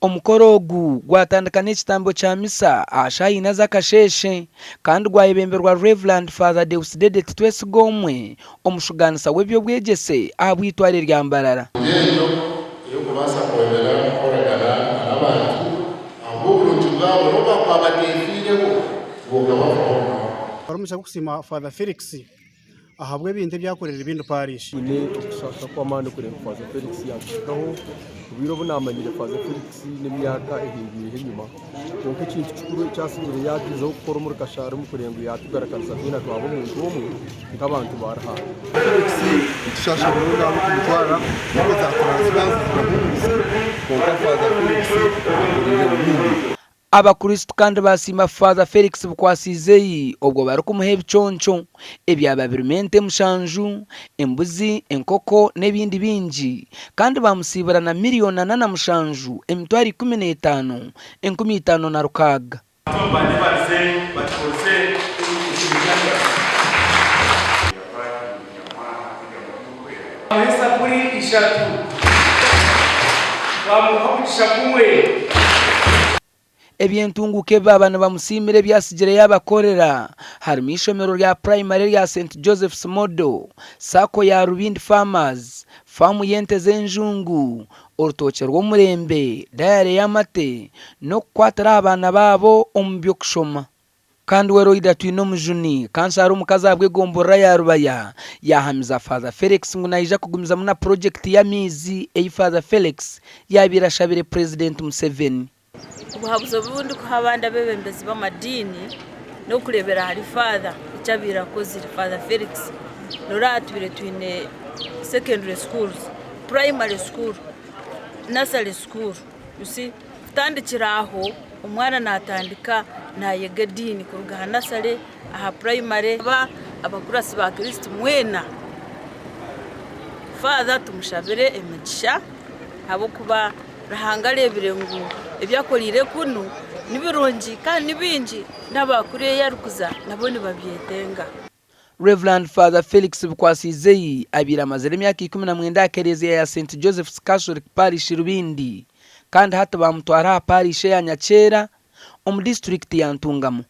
Omukoro ogu gwatandika n'ekitambo kya misa aha shaaha ina z'akasheeshe kandi gwayebemberwa Rev. Father Deusdedit Twesigomwe, omushugaanisa w'eby'obwegyese ahabw'eitware rya Mbarara. Egyo ey'okubaasa kwongyera kukoragana n'abantu ahabw'oburungi bwabo n'obu baakuba bateefiireho, iwe okabafaho munonga. Omugisha gw'okusiima Father Felix ahabw'ebintu ebi akorire Rubindi Parish. Nyine okushaasha kw'amaani kureeba Faaza Felix yaatuhikaho. Obwire obu naamanyire Faaza Felix n'emyaka ehingwireho enyima. Kwonka ekintu kikuru eki atsigire yaagyezaho kukora omuri Kashari omu kureeba ngu yaatugarukanisa twena twaba omuntu omwe nk'abantu ba Ruhanga. Felix nitushaasha munonga ahabw'okumutwara nawe za transfers zikamuhumuriza kwonka Faaza Felix akoreire Rubindi. Abakristo kandi baasiima Father Felix Bukwasiizei obwo barikumuha ebiconco ebyaba birimu ente mushanju, embuzi, enkoko n'ebindi bingi kandi baamusiibura na miriyoni 47 15,600 15,600. Twamuha esapuri ishatu. Twamuha omugisha gumwe. Eby'entunguuka ebi baaba nibamusiimira ebi atsigire yaabakorera harimu eishomero rya purayimari erya St Joseph's Model, Sacco ya Rubindi Farmers, faamu y'ente z'enjungu, orutookye rw'omurembe, dayare y'amate n'okukwatira aha baana baabo omu by'okushoma. Kandi we Loida Twinomujuni, kansara omukazi ahabw'egomborora ya Rubaya, yaahamiza Father Felix ngu naija kugumizamu na purogyekiti y'amaizi ei Father Felix yaabaire ashabire Purezidenti Museveni. Obuhabuzi obu ndikuha abandi abeebembezi b'amadiini n'okureebera ahari Father eki abaire akozire, Father Felix. Noreeba tubire twine secondary schools, primary school, nursery school, you see kutandikira aho omwana natandika nayega ediini kuruga aha nursery, aha primary. Abakuratsi ba Kristo mwena, Father tumushabire emigisha ahabw'okuba Ruhanga areebire ngu ebi akoreire kunu ni birungi kandi ni bingi, n'aba kuriya ei arikuza nabo nibabyetenga. Rev. Father Felix Bukwasiizei abaire amazire emyaka 19 aha kereziya ya Saint Joseph's Catholic Parish Rubindi kandi hati baamutwara aha parish eya Nyakyera omu disiturikiti ya Ntungamo.